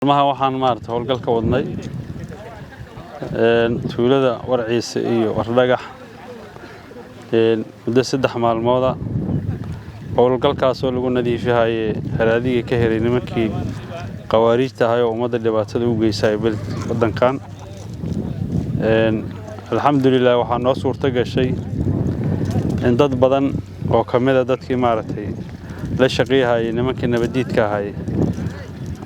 Maalmaha waxaan maarata howlgal ka wadnay tuulada Warciise iyo Wardhagax muddo 3 maalmooda. Howlgalkaasoo lagu nadiifihaye haraadigii ka helay nimankii khawaariijta ahay oo ummadda dhibaatada u geysay waddankan. Alxamdulilah, waxaa noo suurto gashay in dad badan oo ka mida dadkii maaragtay la shaqeeyahayay nimankii nabadiidka ahay,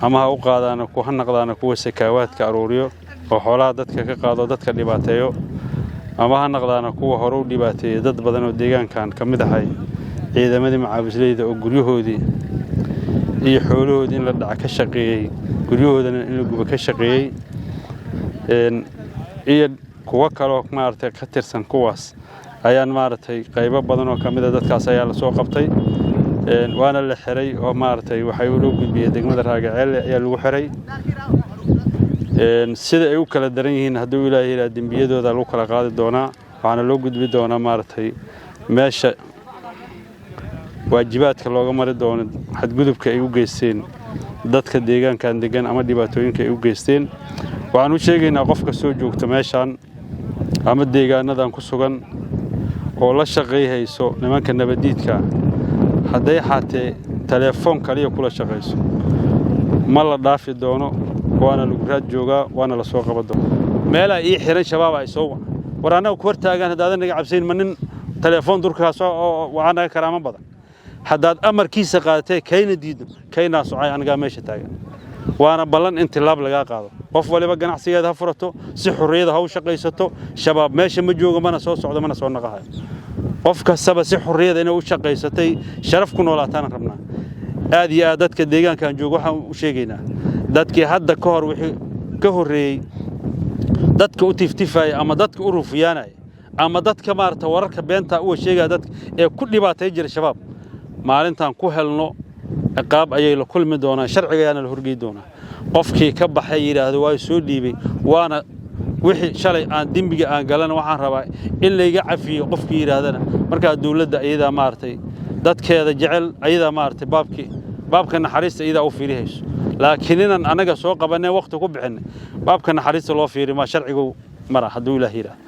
ama ha u qaadaana ha naqdaana kuwa sakaawaadka aruuriyo oo xoolaha dadka ka qaado, dadka dhibaateeyo, ama ha naqdaana kuwa hore u dhibaateeyey dad badan oo deegaankan ka mid ahay ciidamadii macaawisleyda, oo guryahoodii iyo xoolahoodii in la dhaca ka shaqeeyey, guryahoodana in la gubo ka shaqeeyey, iyo kuwo kaloo maaragtay ka tirsan kuwaas ayaan maaragtay qaybo badan oo ka mid a dadkaas ayaa lasoo qabtay, waana la xiray oo maaragtay waxay loo gudbiyey degmada Raagaceelle ayaa lagu xiray. Sida ay u kala daran yihiin, hadduu Ilaahay yidhaha, dembiyadooda lagu kala qaadi doonaa, waxaana loo gudbi doonaa maaragtay meesha waajibaadka looga mari doono xadgudubka ay u geysteen dadka deegaankan degan ama dhibaatooyinka ay u geysteen. Waxaan u sheegaynaa qof kastoo joogta meeshaan ama deegaanadan ku sugan oo la shaqayhayso nimanka nabadiidka, hadday xaatee telefoon kaliya kula shaqayso, ma la dhaafi doono, waana lagu raad joogaa, waana la soo qaban doona. Meelaa ii xiran Shabaab ay soo war annaga ku hortaagaan. Haddaadan naga cabsayn, ma nin telefoon durkaas oo waxaa naga karaamo badan haddaad amarkiisa qaadatee kayna diidno, kaynaa socay anigaa meesha taagan, waana ballan in tilaab lagaa qaado. Qof waliba ganacsigeeda ha furato, si xurriyada ha u shaqaysato. Shabaab meesha ma joogo, mana soo socdo, mana soo naqahayo. Qof kastaba si xurriyada inay u shaqaysatay, sharaf ku noolaataan rabnaa. Aad iyo aad dadka deegaankan jooga waxaan u sheegaynaa, dadkii hadda ka hor, wixii ka horreeyey, dadka u tiftifaya ama dadka u rufiyaanaya ama dadka maarata wararka beenta uga sheegaya dadka ee ku dhibaatay jira Shabaab, maalintaan ku helno ciqaab ayay la kulmi doonaan, sharciga ayaana la horgey doonaa. Qofkii ka baxay yidhaahdo waa soo dhiibay, waana wixii shalay aan dembiga aan galana, waxaan rabaa in layga cafiyo, qofkii yidhaahdana, markaa dowladda iyadaa maaragtay dadkeeda jecel, ayadaa maaragtay baabkii baabka naxariista iyadaa u fiirihayso. Laakiin inaan annaga soo qabanay waqti ku bixinay, baabka naxariista loo fiiri ma, sharcigu mara hadduu Ilaah yidhaahdo.